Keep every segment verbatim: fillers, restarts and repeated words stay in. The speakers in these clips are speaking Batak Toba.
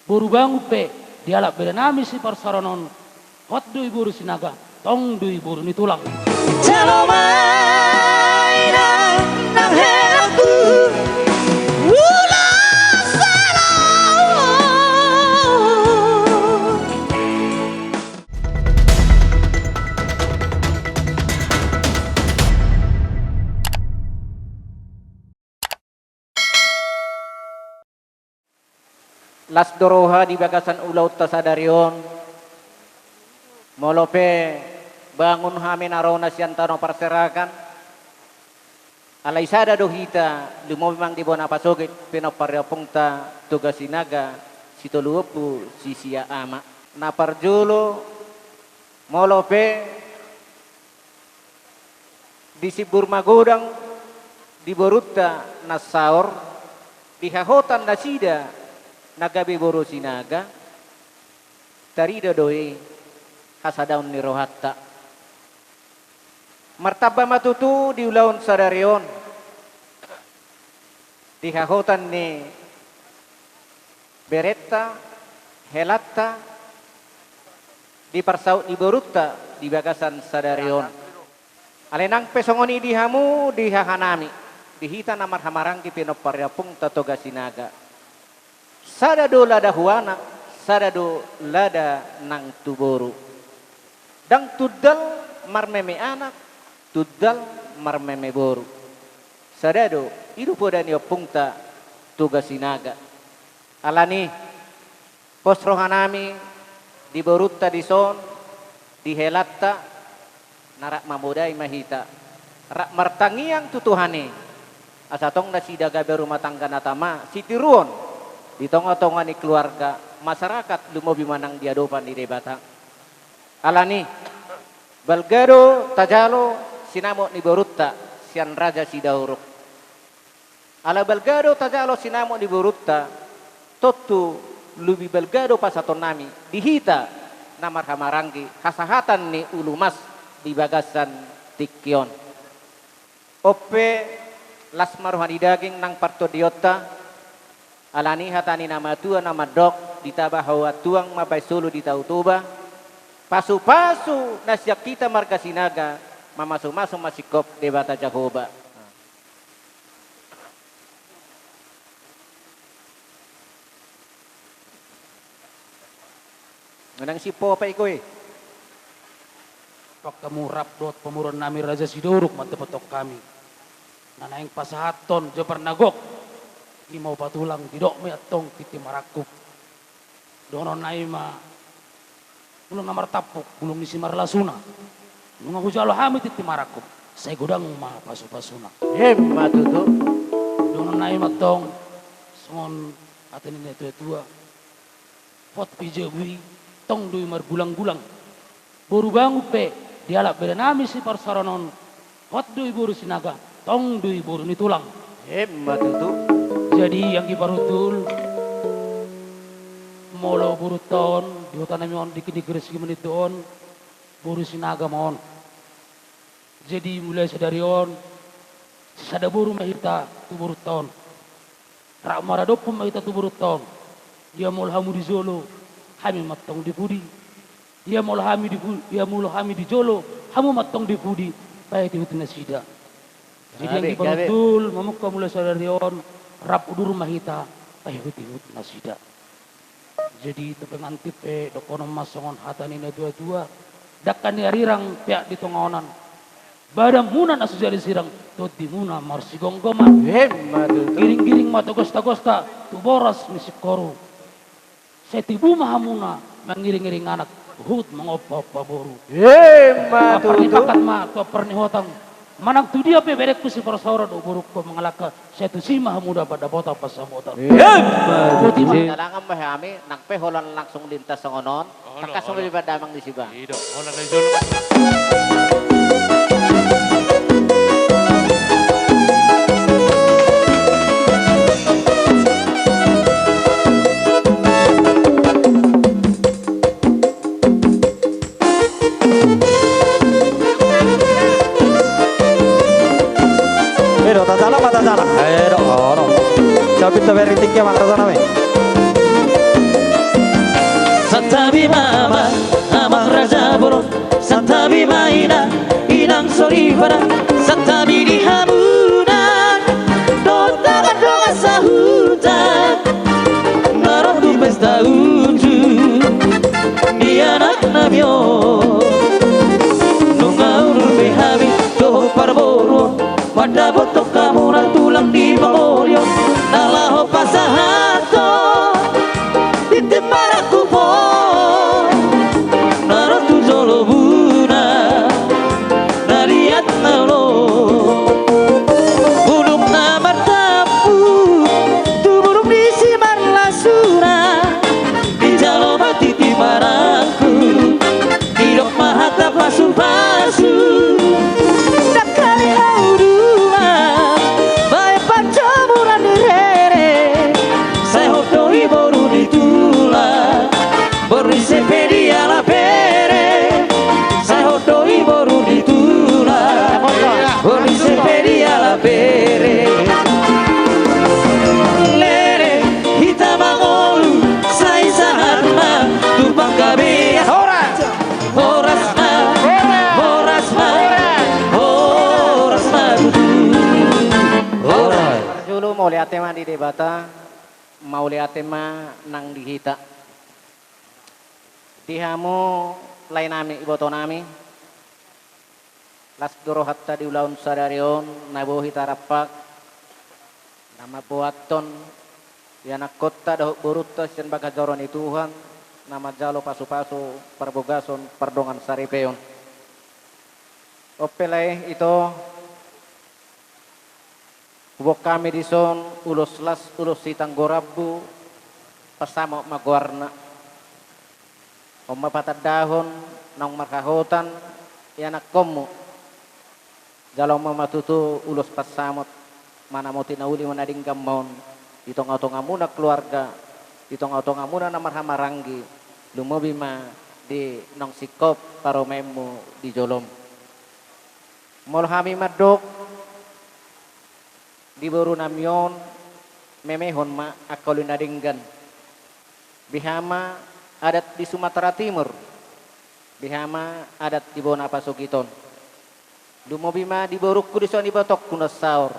Boru Bangun pe dialap bere nami siparsaoran on, hot do i boru Sinaga, tong do i boru ni tulang. Jalo ma inang nang helangku, ulos selaon. Las do roha di bagasan ulaonta sadari on, molo pe bangun hami na ro na sian tano parserahan, alai sada do hita, lumobi manang di bona pasogit pinompar ni ompungta Toga Sinaga, Sitolu Ompu, Sisia Ama. Na parjolo, molo pe di Simbur Magodang, di borunta na saor, di hahotan nasida na gabe boru Sinaga, tarida do i hasadaon ni rohanta. Martamba ma tutu di ulaon sadari on, di hahotan ni berenta, helanta, di parsaut ni borunta di bagasan sadari on. Alai nang pe songon i di hamu, di hahanami, di hita na marhahamaranggi pinompar ni ompungta Toga Sinaga. Sada do lada hu anak, sada do lada nang tu boru. Ndang tundal marmeme anak, tundal marmeme boru. Sada do, i do poda ni ompungta Toga Sinaga. Alani, pos rohanami di borunta dison, di helanta, na rap mamodai ma hita, rap martangiang tu Tuhan i, asa tong nasida gabe rumah tangga na tama, sitiruon di tongatonga ni keluarga, masyarakat, lumobi manang di adopan ni Debata. Alani, balga do tajalo sinamot ni borunta sian Raja Sidauruk. Ala balga do tajalo sinamot ni borunta, tontu lobi balga do pasahatonnami di hita na marhahamaranggi hasahatan ni ulumas di bagasan tingki on. On pe, las ma roha ni daging nang partondionta, alani hata ni na matua na mandok, ditaba hau antuang mambahen solu di Tao Toba, pasupasu na sian hita marga Sinaga, mamasumasu ma singkop Debata Jahowa. Manang simpopa iko i. Pangkamu rap dohot pamoruonnami Raja Sidauruk mandapothon hami na naeng pasahathon jambar na gok. Ima upa tulang, didok ma i antong tintin marangkup. Dohononna i ma, bulung na martampuk, bulung ni simarlasuna. Nunga hujalo hami tintin marangkup, sai godang ma pasupasuna. Ima tutu. Dohononna i ma antong, songon hata ni natuatua. Hot pe jabu i, tong do i margulanggulang. Boru Bangun pe dialap bere nami siparsaoran on, hot do i boru Sinaga, tong do i boru ni tulang. Ima tutu. Jadi anggi parhundul, molo borunta on di hutanami on, di, di Gresik Manindo on, boru Sinaga ma on. Jadi mulai sadari on, sisada boru ma hita tu borunta on. Rap maradophon ma hita tu borunta on. Ia molo hamu di jolo, hami ma antong di pudi. Ia molo hami di pu-, ia molo hami di jolo, hamu ma antong di pudi, paihutihut nasida. Jadi anggi parhundul, mamungka mulai sadari on, rap udur ma hita, paihutihut nasida. Jadi tu pengantin pe dohonon ma songon hata ni natuatua: Dangka ni arirang peak di tonga onan, badanmuna na so jadi sirang, tondimuna marsigomgoman. Ima tutu. Giringgiring ma togastagosta tu boras ni singkoru. Sai tibu ma hamuna mangiringiring anak, huhut mangompa-ompa boru. Ima tutu. Ampar ni pangkat ma tu ampar ni hotang. Manang tu dia pe berengku siparsaoran, o borungku mangalangka, sai tusi ma hamu dapotdapotan pansamotan. Ima tutu. Boti ma. Dalangan ma hami, nang pe holan langsung lintas songon on. Olo, tangkas olo. Songon i di pandamang ni siba. I do, holan na i jolo. Edo, tajalo ma, tajalo. Edo, olo. Sabi to beri tikke ma, tajalo ma. Santabi di hamuna dohot dongan-dongan sahuta na ro tu pesta unjuk ni anaknami on. Nunga udur be hami dohot parboruon mandapothon hamuna tulang di pangoli on na laho pasahathon tintin marangkup on na ro tu jolomuna na liat na olo. Bulung na martampuk tu bulung ni simarlasuna dijalo ma tintin marangkup. Didok ma hata pasu-pasu. Dangkali hau dua baen panjomuran ni rere. Sai hot do i boru ni tulang. Boru ni Sepe dialap bere. Sai hot do i boru ni tulang. Boru ni Sepe dialap bere. Lele hita mangolu sai sahat ma tu panggabean. Horas. Horas ma. Horas. Horas ma. Horas. Horas ma tutu. Horas. Jolo mauliate ma di Debata, mauliate ma nang di hita. Di hamu laenami, ibotonami. Las do rohanta di ulaon sadari on na boi hita rampak na mamboathon ianakkonta dohot borunta sian bagas joro ni Tuhan na manjalo pasu-pasu parbagason pardongan saripeon. On pe lae, ito, huboan hami dison ulos las, ulos sitanggo rambu, pansamot ma goarna. On ma patandahon naung marhahotan ianakkonmu. Jalo ma tutu ulos pansamot, manamoti na uli ma na denggan ma on di tonga-tongamuna keluarga, di tonga-tongamuna na marhahamaranggi, lumobi ma di naung singkop parumaenmu di jolom. Molo hami mandok di borunami on, memehon ma angka uli na denggan. Beha ma adat di Sumatera Timur, beha ma adat di bona pasogit on. Lumobi ma di borungku dison, ibotongku na saor.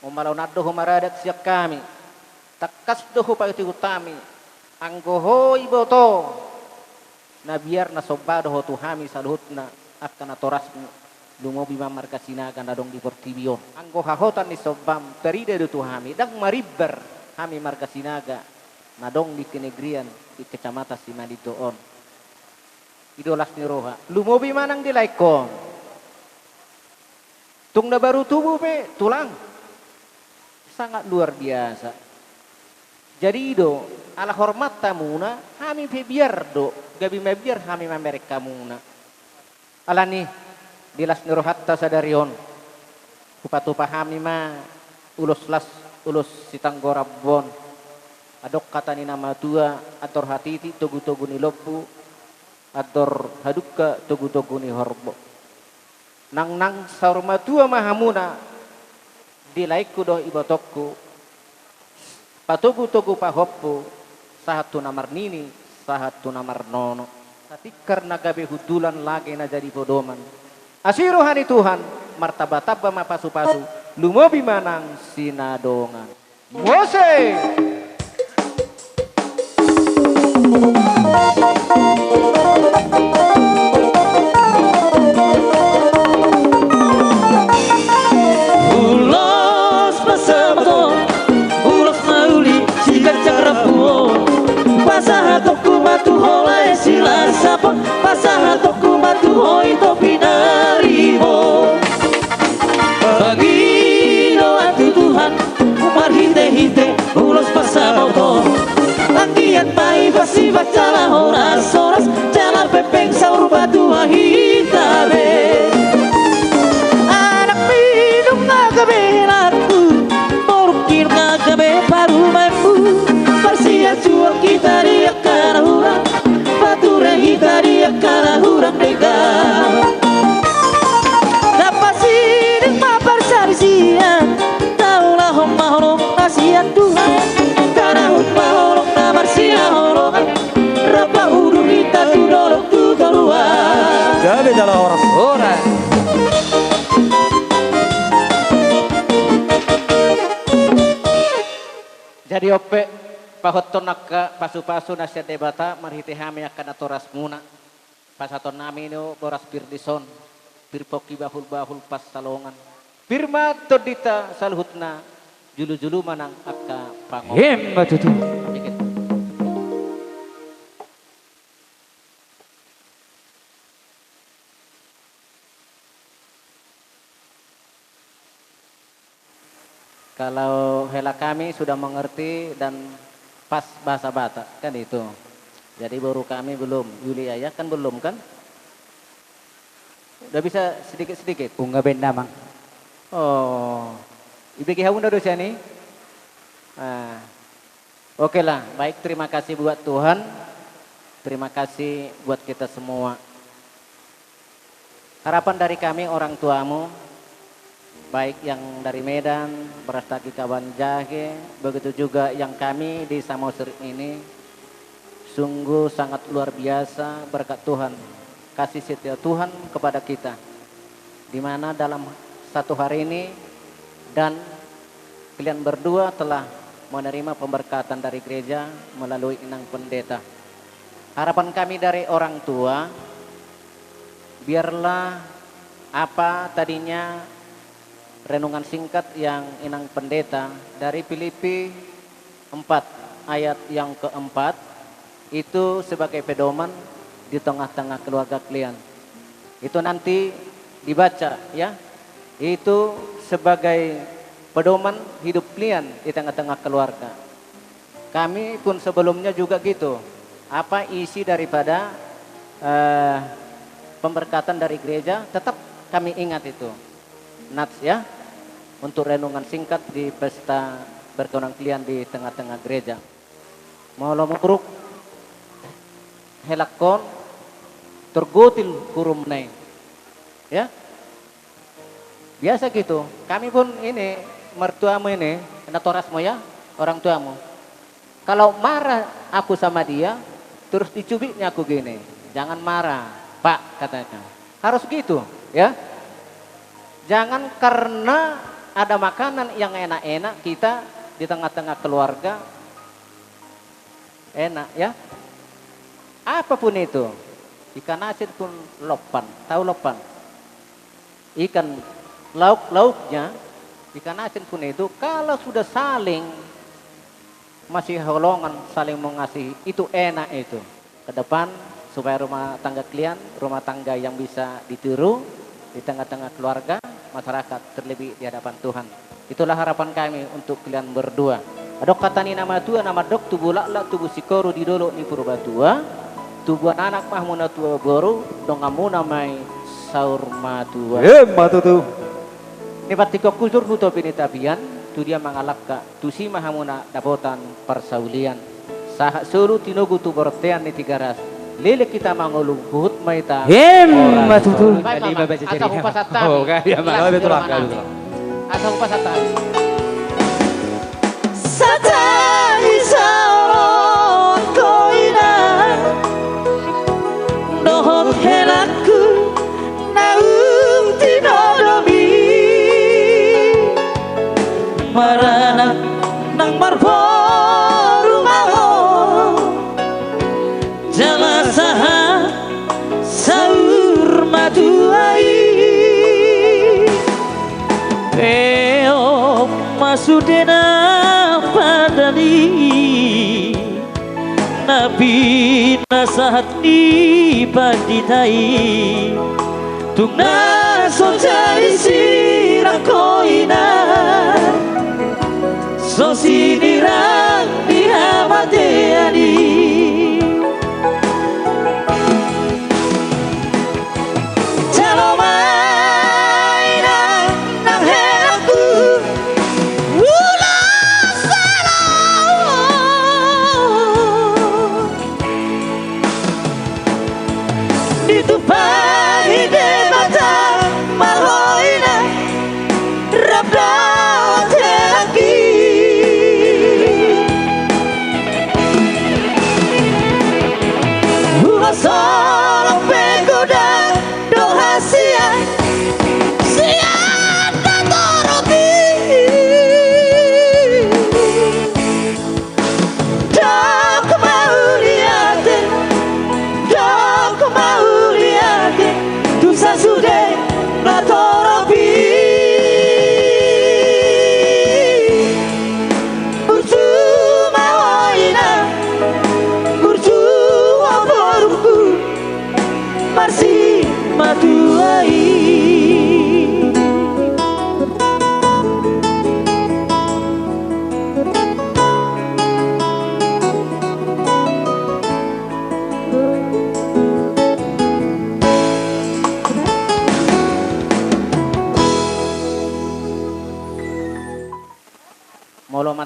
Molo unang do ho maradat sian hami, tangkas do hupaihut hami, anggo ho iboto na biar na somba do ho tu hami saluhutna angka natorasmu, lumobi ma marga Sinaga na adong di portibi on. Anggo hahotan ni sombam tarida do tu hami, ndang marimbar hami marga Sinaga na adong di tinegrian di Kecamatan Simanindo on. I do las ni roha, lumobi ma nang di laengkon. Tung na baru tubu pe tulang, sangat luar biasa. Jadi i do, ala hormat hamuna, hami pe biar do, gabe mabiar hami mamereng hamuna. Alani, di las ni rohanta sadari on, hupatupa hami ma ulos las, ulos sitanggo rambu on. Adong hata ni na matua, andor hatiti togu-togu ni lombu, andor hadungka togu-togu ni horbo. Nangnang saur matua ma hamuna di laengku dohot ibotongku, patogu-togu pahompu, sahat tu na marnini, sahat tu na marnono. Satingkar na gabe hundulan, lage na jadi podoman. Asi roha ni Tuhan, martamba-tamba ma pasu-pasu, lumobi ma nang sinadongan. Mose. Ulos pasamoton, ulos na uli siganjang rambu on. Pasahatonku ma tu ho lae silas sapon, pasahatonku ma tu ho ito pinaribot. Pangidoan tu Tuhan marhite-hite ulos pasamoton. Anggiat ma i pasipat jala horas-horas, jala pempeng saur matua hita be. Anak nidung na gabe anakmu, borungki nunga gabe parumaenmu. Marsianjuan hita di angka na hurang, pature hita di angka na hurang denggan. Na pasiding ma parsalisian, na ulahon ma holong na sian Tuhan. Tanahon ma holong na marsihaholongan, rap ma udur hita tu dolok tu toruan. Iope, pahothon angka pasu-pasu na sian Debata marhite hami angka natorasmuna. Pasahatonnami do boras pir dison, pir pongki bahul-bahul pansalongan. Pir ma tondinta saluhutna, julu-julu ma nang angka pangomo. Emma tutu. Dikit. Kalau hela kami sudah mengerti dan pas bahasa Batak, kan itu. Jadi boru kami belum, Yulia ya, kan belum kan? Udah bisa sedikit-sedikit? Unga ben damang. Oh, ibege hamu do sian i? Ah. Oke lah, baik, terima kasih buat Tuhan. Terima kasih buat kita semua. Harapan dari kami orang tuamu, baik yang dari Medan, Brastagi Kabanjahe, begitu juga yang kami di Samosir ini, sungguh sangat luar biasa berkat Tuhan, kasih setia Tuhan kepada kita, di mana dalam satu hari ini dan kalian berdua telah menerima pemberkatan dari gereja melalui Inang Pendeta. Harapan kami dari orang tua, biarlah apa tadinya renungan singkat yang Inang Pendeta dari Filipi empat ayat yang keempat, itu sebagai pedoman di tengah-tengah keluarga kalian. Itu nanti dibaca, ya. Itu sebagai pedoman hidup kalian di tengah-tengah keluarga. Kami pun sebelumnya juga gitu. Apa isi daripada, eh, pemberkatan dari gereja, tetap kami ingat itu. Nats, ya, untuk renungan singkat di pesta berkenan kalian di tengah-tengah gereja. Molo muruk helangkon, tergotil hurumna i. Ya. Biasa gitu. Kami pun ini, mertuamu ini, natorasmu ya, orang tuamu. Kalau marah aku sama dia, terus dicubitnya aku gini, "Jangan marah, Pak," katanya. Harus gitu, ya. Jangan karena ada makanan yang enak-enak kita di tengah-tengah keluarga, enak, ya. Apapun itu, ikan asin pun lompan, tahu lompan? Ikan lauk-lauknya, ikan asin pun itu, kalau sudah saling masihaholongan, saling mengasihi, itu enak itu. Ke depan, supaya rumah tangga kalian, rumah tangga yang bisa ditiru di tengah-tengah keluarga, masyarakat, terlebih di hadapan Tuhan. Itulah harapan kami untuk kalian berdua. Adong hata ni na matua na mandok, tubu laklak, tubu singkoru di dolok ni Purbatua, tubuan anak ma hamu na tubu boru, donganmuna ma i saur matua. Emma tutu. Ni pantikkon hujur hu topi ni tapian, tu dia mangalangka, tusi ma hamu na dapotan parsaulian. Sahat solu tinogu tu bontean ni Tigaras, leleng hita mangolu, huhut ma hita. Emma tutu. Baik, Mama. Asa hupasahat hami. Oh, oke, ya, Mama. Ikhlas. Betul, betul, betul. Asa hupasahat hami. Sahat ni saurongku, Ina, dohot helangku, naung tinodomi. Maranak nang marboru ma ho, jala sahat saur matua i. Peop ma sude na padan i, na pinasahat ni pandita i. Tung na so jadi sirang ho, Ina, so sinirang ni hamatean i. Jalo ma, Ina, nang helangku, ulos saleleng. Ditumpahi Debata ma ho, Ina, rap dohot helangki.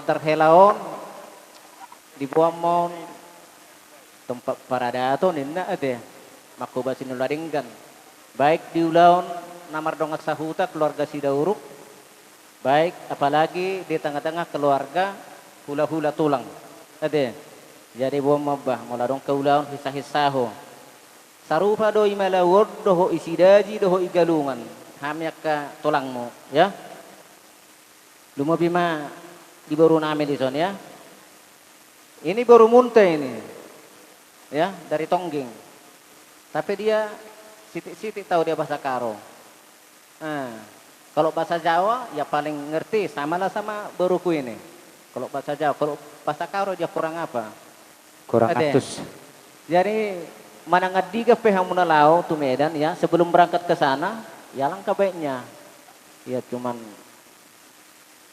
Tarhela on diboan ma on tompa paradaton inna ate, mangkobasi ni ula denggan, baik di ulaon na mardongan sahuta keluarga Sidauruk, baik apalagi di tengah-tengah keluarga hulahula tulang ate. Jadi boan ma bah molo adong keulaon hisahisa ho. Sarupa do i Malau on dohot i Sidaji dohot i Galungan, hami angka tulangmu ya. Lumobi ma di boru nami dison ya. Ini boru munta ini ya, dari Tonggeng. Tapi dia sitik-sitik tahu dia bahasa Karo. Nah, kalau bahasa Jawa ya paling ngerti sama lah sama boruku ini. Kalau bahasa Jawa, kalau bahasa Karo dia kurang apa? Kurang atus. Jadi manang andigan pe hamu na laho tu Medan ya, sebelum berangkat ke sana ya langkah baiknya ya cuman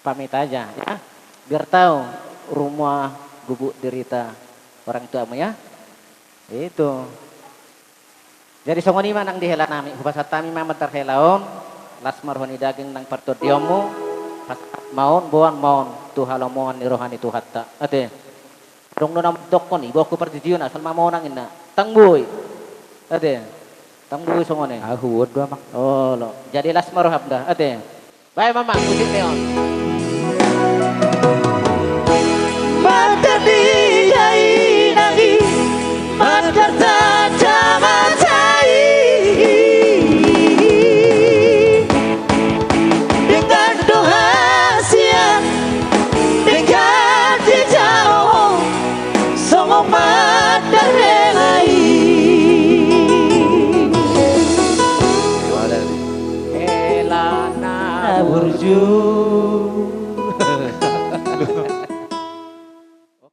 pamit aja ya, biar tahu rumah gubuk derita orang tuamu ya. Itu. Jadi songon i ma nang di hela nami, hupasahat hami ma mantar hela on, las ma roha ni daging nang partondionmu, pasahat ma on, boan ma on tu halomoan ni roha ni Tuhanta. Ate. Adong do na mandokkon i, boanku parjujion asal ma monang inna. Tang boi. Ate. Tang boi songon i. Ahu on do amang. Olo. Jadi las ma roham da. Ate. Bae ma amang, musik ni on.